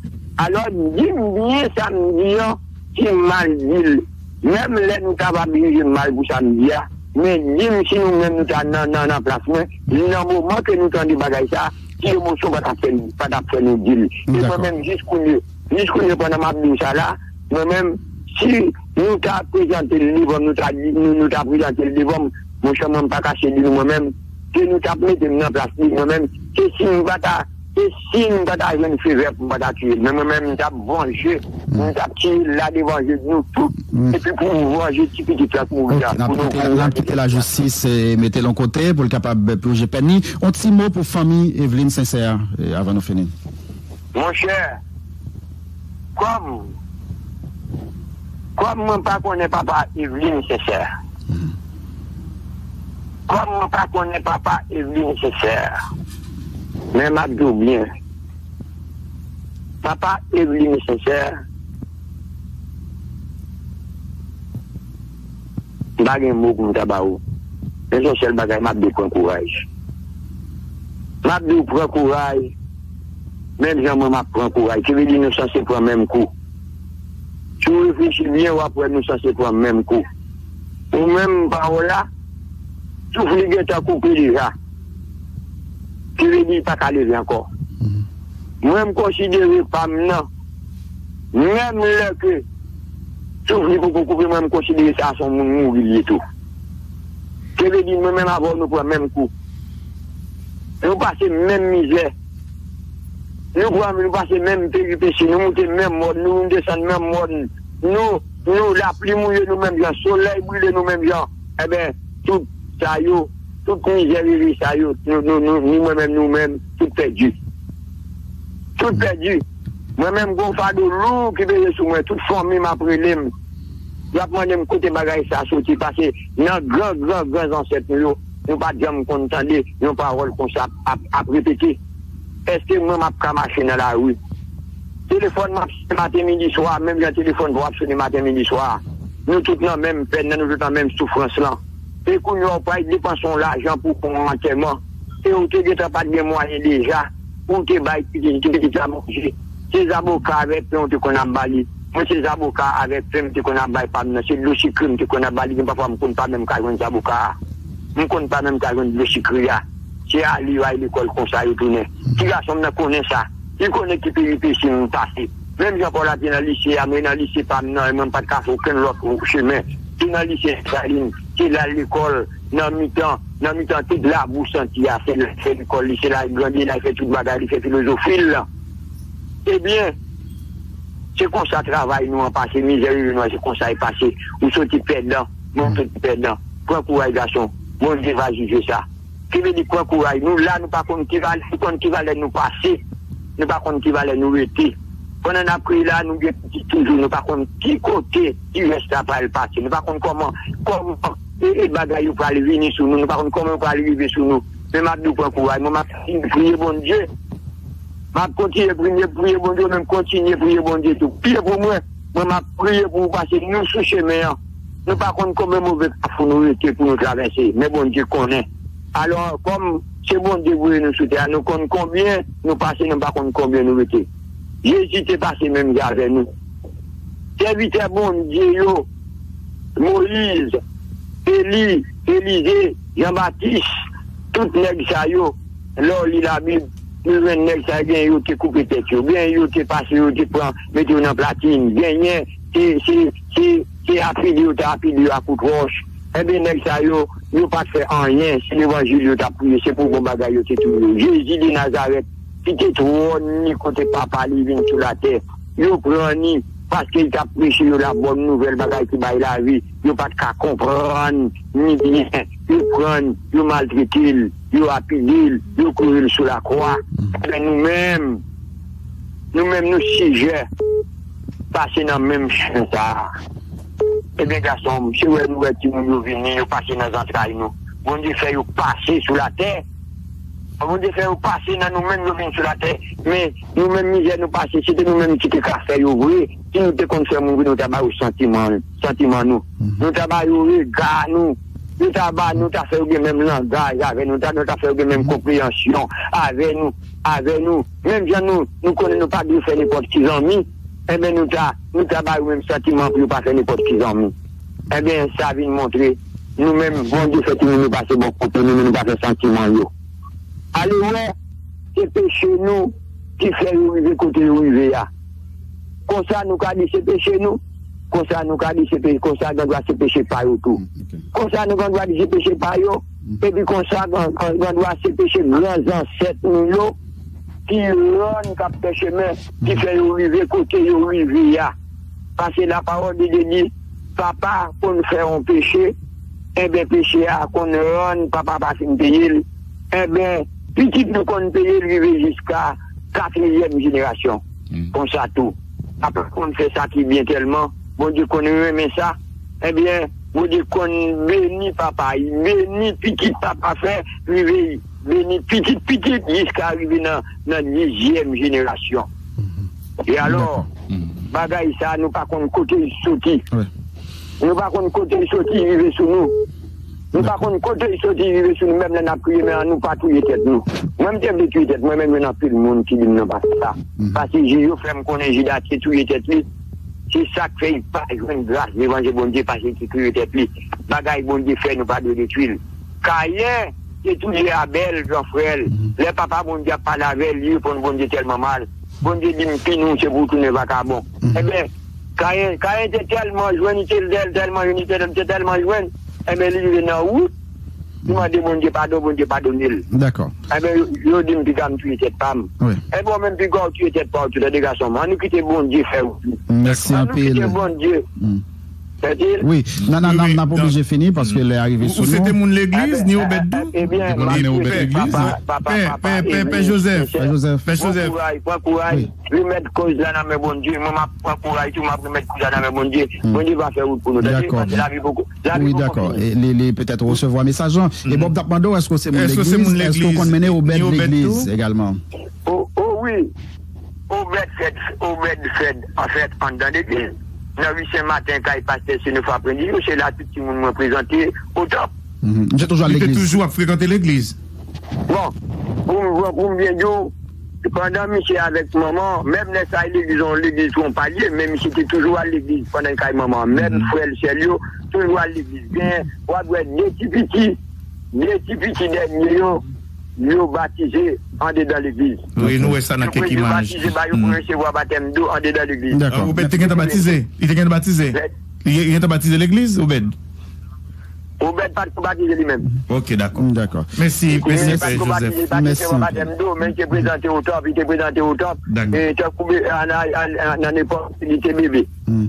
Alò, di m byen sa m di an, si m mal di l, menm lè nou ta va dirije m mal pou sa m di a, men di m si nou menm nou ta nan, nan, nan plas mwen, nan moman ke nou tande bagay sa, ki emosyon pa t ap fè, pa t ap fè nou di l. E mwen menm, jis kounye, jis kounye, pandan m ap di w sa la, mwen menm, si nou ta prezante l devan m, nou ta di, nou, nou ta prezante l devan m, monchè, mwen, m pa kache di nou, mwen menm, ke nou t ap mete m nan plas li, mwen menm, ke si m pa ta, ke si m pa ta jwenn favè pou m pa ta tiye l, men mwen menm, m t ap vanje, m t ap tiye l la devan je nou tout, epi pou m vanje ti pitit la k mouri a, pou nou vanje. Ok, n ap kite lajistis, eh, mete l yon kote pou l kapab plouje pèn li. Yon ti mo pou fanmi Evelyne Sincère, eh, avan nou fini. Monchè, kòm, kòm mwen pa konnen papa Evelyne Sincère, kòm mwen pa konnen papa Evelyne Sincère, men m ap di w byen, papa Evelyne Sincère, m pa gen mo pou m ta ba ou. Men se yon sèl bagay, m ap di w pran kouraj. M ap di w pran kouraj, menm jan mwen m ap pran kouraj. Ki vle di nou sanse pran menm kou. Si w reflechi byen, w ap wè nou sanse pran menm kou. Ou menm, pa w la, souf li gentan koupe deja. Ki vle di li pa ka leve ankò. Mwen, m konsidere pa m nan, menm lè ke souf li poko koupe, mwen, m konsidere sa se yon moun mouri li ye tou. Se vle di mwen menm avè w nou pran menm kou. Nou pase menm mizè. Nou pran, nou pase menm peripesi, nou moute menm mòn, nou desann menm mòn. Nou, nou lapli mouye nou menm jan, solèy brile nou menm jan. Enben, tout sa yo, tout mizè rele sa yo, nou, nou, nou, ni mwen menm, nou menm, tout pèdi. Tout pèdi. Mwen menm, gon fado lou ki peze sou mwen, tout fanmi m ap rele m. Y ap mande m kote bagay sa soti, paske nan gran, gran, gran zansèt nou yo, nou pa t janm konn tande yon pawòl konsa ap, ap, ap repete. Èske mwen m ap ka mache nan lari? Telefòn m ap sone maten, midi, swa, menm jan telefòn pa w ap sone maten, midi, swa. Nou tout nan menm pèn nan, nou tout nan menm soufrans lan. E kounye a, w pral depanse yon lajan pou, pou yon antèman. E ou te gentan pa t gen mwayen deja pou w te bay pitit, pitit la manje. Se zaboka avèk pen w te konn ap ba li. Mwen, se zaboka avèk pen m te konn ap bay pa m nan. Se dlo sikre m te konn ap ba li. Gen pafwa, m konn pa menm ka jwenn zaboka a. M konn pa menm ka jwenn dlo sikre a. Se ale yo al lekòl konsa yo tounen. Ti gason m nan konnen sa. Li konnen ki peripesi m pase. Menm jan Paula te nan lise a, mwen nan lise pa m nan, e mwen m pa t ka fè okenn lòt chemen. Se nan lise Desalin, se la l lekòl, nan mitan, nan mitan tout labou santi a, se la l fè lekòl li, se la l grandi, la l fè tout bagay, li fè filozofi l lan. Ebyen, se konsa travay nou an pase, mizè rive nou an, se konsa l pase. Ou soti pèdan, mwen soti pèdan. Pran kouraj gason, Bondye va jije sa. Ki vle di pran kouraj. Nou la, nou pa konn ki valè, nou konn ki valè nou pase. Nou pa konn ki valè nou rete. Pandan n ap kriye la, nou gen pitit toujou, nou pa konn ki kote ti rès la pral pase. Nou pa konn kòman, kòman e, e bagay yo pral vini sou nou. Nou pa konn kòman yo pral rive sou nou. Men m ap di w pran kouraj. Mwen, m ap kontinye priye Bondye. M ap kontinye priye, priye Bondye, men m kontinye priye Bondye tou. Priye pou mwen. Mwen, m ap priye pou ou pase nou sou chemen an. Nou pa konn konbyen move kafou nou rete pou nou travèse, men Bondye konnen. Alò, kòm se Bondye voye nou sou tè a, nou konn konbyen nou pase, nou pa konn konbyen nou rete. Jezi te pase menm jan avè nou. Sèvitè Bondye yo, Moyiz, Eli, Elize, Jan Batis, tout nèg sa yo, lè w li Labib, nou jwenn nèg sa yo, genyen yo te koupe tèt yo, genyen yo te pase yo, te pran, mete yo nan platin, genyen se, se, se, se apile yo te apile yo ak kout wòch. Enben, nèg sa yo, yo pa t fè anyen, se levanjil yo t ap priye, se pou bon bagay yo te touye yo. Jezi de Nazarèt, kite twòn li kote papa li vin sou latè. Yo pran li, paske li t ap preche yo la bòn nouvèl bagay ki bay lavi. Yo pa t ka konprann ni byen. Yo pran l, yo maltrete l, yo apile l, yo kloure l sou lakwa. Enben, nou menm, nou menm, nou sijè pase nan menm chemen sa a. Ebyen, gason m, se wè nou wè timoun yo vini, yo pase nan zantray nou. Bondye fè yo pase sou latè. Bondye fè yo pase nan nou menm, yo vin sou latè. Men, nou menm, mizè nou pase, se te nou menm ki te ka fè yo vre. Si nou te konn fè moun vre, nou ta ba yo santiman, santiman nou. Nou ta ba yo rega nou. Nou ta ba, nou ta fè yo gen menm langaj avè nou. Ta, nou ta fè yo gen menm konpreyansyon avè nou, avè nou. Menm jan nou, nou konnen nou pa dwe fè nenpòt ki zanmi, enben, nou ta, nou ta ba yo menm santiman pou yo pa fè nenpòt ki zanmi. Enben, sa vin montre, nou menm, Bondye fè timoun nou pase bò kote, nou menm nou pa fè santiman yo. Ale wè, se peche nou ki fè yo rive kote yo rive a. Konsa, nou ka di se peche nou. Konsa, nou ka di se peche, konsa, gen dwa se peche pa yo tou. Konsa, nou gen dwa di se peche pa yo. Epi konsa, gen, gen, gen dwa se peche gran zansèt nou yo ki rann k ap fè chemen, ki fè yo rive kote yo rive a. Paske lapawòl de Dye di, papa konn fè yon peche, enben, peche a konn rann papa pa fin peye l. Enben, pitit nou konn peye l rive jiska katriyèm jenerasyon. Konsa tou, papa konn fè sa ki byen tèlman, Bondye konn renmen sa. Ebyen, Bondye konn beni papa, beni pitit papa fè, rive beni pitit pitit jiska rive nan, nan dizyèm jenerasyon. E alò, bagay sa, nou pa konn kote l soti. Nou pa konn kote l soti rive sou nou. Nou pa konn kote l soti rive sou nou, menm lè n ap kriye, men an nou pa touye tèt nou. Mwen, m te vle touye tèt mwen, men jwenn anpil moun ki di m non, pa fè sa. Paske jij yo fè m konnen Jidas te touye tèt li. Se sa k fè li pa jwenn gras devan je Bondye, paske li te touye tèt li. Bagay Bondye fè, nou pa dwe detwi l. Kayen te touye Abèl, gran frè l. Lè Papa Bondye ap pale avè l, li reponn Bondye tèlman mal. Bondye di m, "Pini w, se pou w tounen vakabon." Ebyen, Kayen, Kayen te tèlman jwenn, li te tèl-, tèlman jwenn, li te, te tèlman jwenn. Ebyen, li rive nan wout, li mande Bondye padon, Bondye padone l. Dakò. Enben, yo, yo di m piga m touye tèt pa m. Wi. Enben, ou menm piga w touye tèt pa w tou, tande gason m. Ann nou kite Bondye fè wout li. Mèsi anpil. Ann nou kite Bondye. Wi, nan, nan, nan, n ap oblije fini paske lè a rive sou nou. Ou se te moun legliz, ni Obèd tou? Ebyen, m ap di papa, papa, papa, Pè Jozèf. Pè Jozèf. Pè Jozèf. Pran kouraj, pran kouraj. Remèt koz la nan men Bondye. Mwen, m ap pran kouraj tou, m ap remèt koz la nan men Bondye. Bondye va fè wout pou nou. Tande, paske lavi poko, lavi poko fini. Wi, dakò. E li, li petèt resevwa mesaj lan. E bon, m t ap mande w, èske w se moun legliz? Èske w konn mennen Obèd legliz egalman? O, o wi. Obèd fèt, Obèd fèt, anfèt, anndan legliz. Nan ri Sen Maten, kay pastè Senofwa Prendil, se la tout timoun mwen prezante o top. Misye toujou al legliz. Li te toujou ap frekante legliz. Bon, pou m, pou m byen di w, pandan misye avèk manman, menm lè sa, legliz, yon legliz sou yon palye, men misye te toujou al legliz pandan l kay manman. Menm frè l, sè l yo, toujou al legliz. Gen, w ap wè de ti piti, de ti piti dènye yo, yo batize andedan legliz. Wi, nou wè sa nan kèk imaj. Yo batize, ba yo pou resevwa batèm dlo andedan legliz. Dakò. Obèd te gentan batize? Li te gentan batize? Li, li gentan batize legliz, Obèd? Obèd pa t ko batize li menm. Ok, dakò. Dakò. Mèsi, mèsi, Pè Jozèf. Li pa t ko batize, li pa t resevwa batèm dlo, men li te prezante o top, li te prezante o top. Dakò. E tankou be-, an, an, an, nan epòk li te bebe.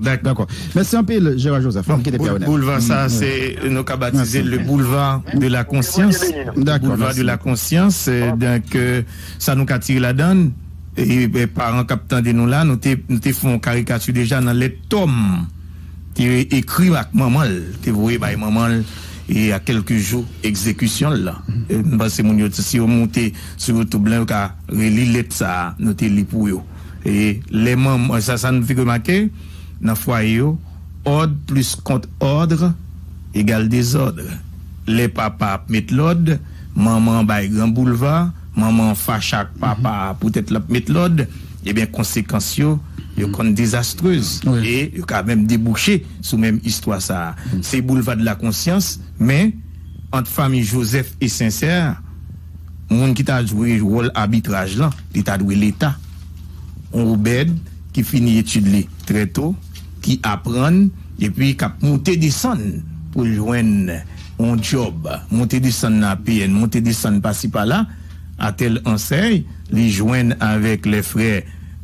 Dakò. Mèsi anpil, Gérard Joseph. Bon, boulva sa, se, nou ka batize le boulevard de la conscience. Dakò, mèsi. Boulevard de la conscience, euh, donk, euh, sa nou ka tire ladan l, e, e, paran k ap tande nou la, nou te, nou te fè yon karikati deja nan lèt Tòm te ekri ak manman l, te voye bay manman l, e a kèlke jou egzekisyon l la. E, m panse moun yo, si yo moute sou YouTube lan, yo ka reli lèt sa a, nou te li pou yo. E lè manman, sa, sa nou te remake, nan fwaye yo, òd plis kont òdre egal dezòd. Lè papa ap met lòd, manman an bay gran boulva, manman an fache ak papa a poutèt l ap met lòd, ebyen, konsekans yo, yo konn dezastrez. E yo ka menm debouche sou menm istwa sa a. Se boulva de la konsyans, men ant fanmi Joseph e Sincère, moun ki ta jwe wòl abitraj lan, li ta dwe Leta. Yon Obèd ki fini etid li trè to, ki aprann, epi k ap moute desann pou l jwenn yon djòb. Moute desann nan P N, moute desann pasi pala, atèl ansèy, li jwenn avèk lè frè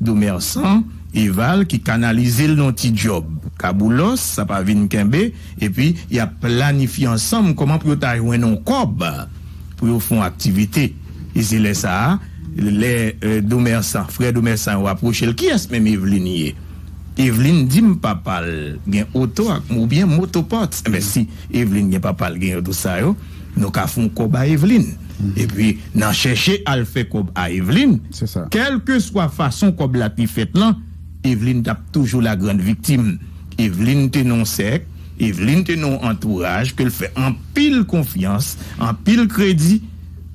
Domersan Eval ki kanalize l nan ti djòb kaboulos, sa pa vin kenbe, epi y ap planifye ansanm kòman pou yo ta jwenn yon kòb pou yo fè yon aktivite. E se lè sa a, lè, euh, Domersan, frè Domersan yo apwoche l, kiyès menm Eveline ye? Eveline di m papa l gen oto ak, oubyen moto parts. Enben, si Eveline gen papa l gen oto sa yo, nou ka fè yon kòb a Eveline. Epi, nan chèche al fè kòb a Eveline, kèlkeswa fason kòb la te fèt lan, Eveline t ap toujou la grande victime. Eveline te nan yon sèk, Eveline te nan yon antouraj ke l fè anpil konfyans, anpil kredi,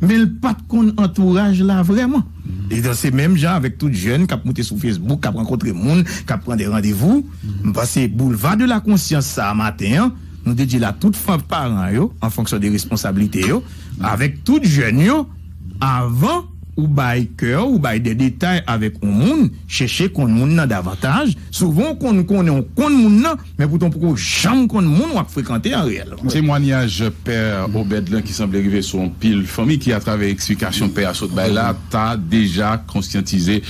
men l pa t konn antouraj la vrèman. E dan se menm jan avèk tout jèn k ap moute sou Facebook, k ap rankontre moun, k ap pran de randevou, m panse boulva de la konsyans sa a maten an, nou dedye l a tout fan paran yo, an fonksyon de responsablite yo, avèk tout jèn yo, avan ou bay kè w, ou bay de detay avèk yon moun, chèche konn moun nan davantaj. Souvan, ou konn konnen ou konn moun nan, men poutan ou poko janm konn moun w ap frekante an reyèlman. Temwanyaj Pè Obed lan ki sanble rive sou yon pil fanmi ki, atravè eksplikasyon Pè a sot bay la, ta deja konsyantize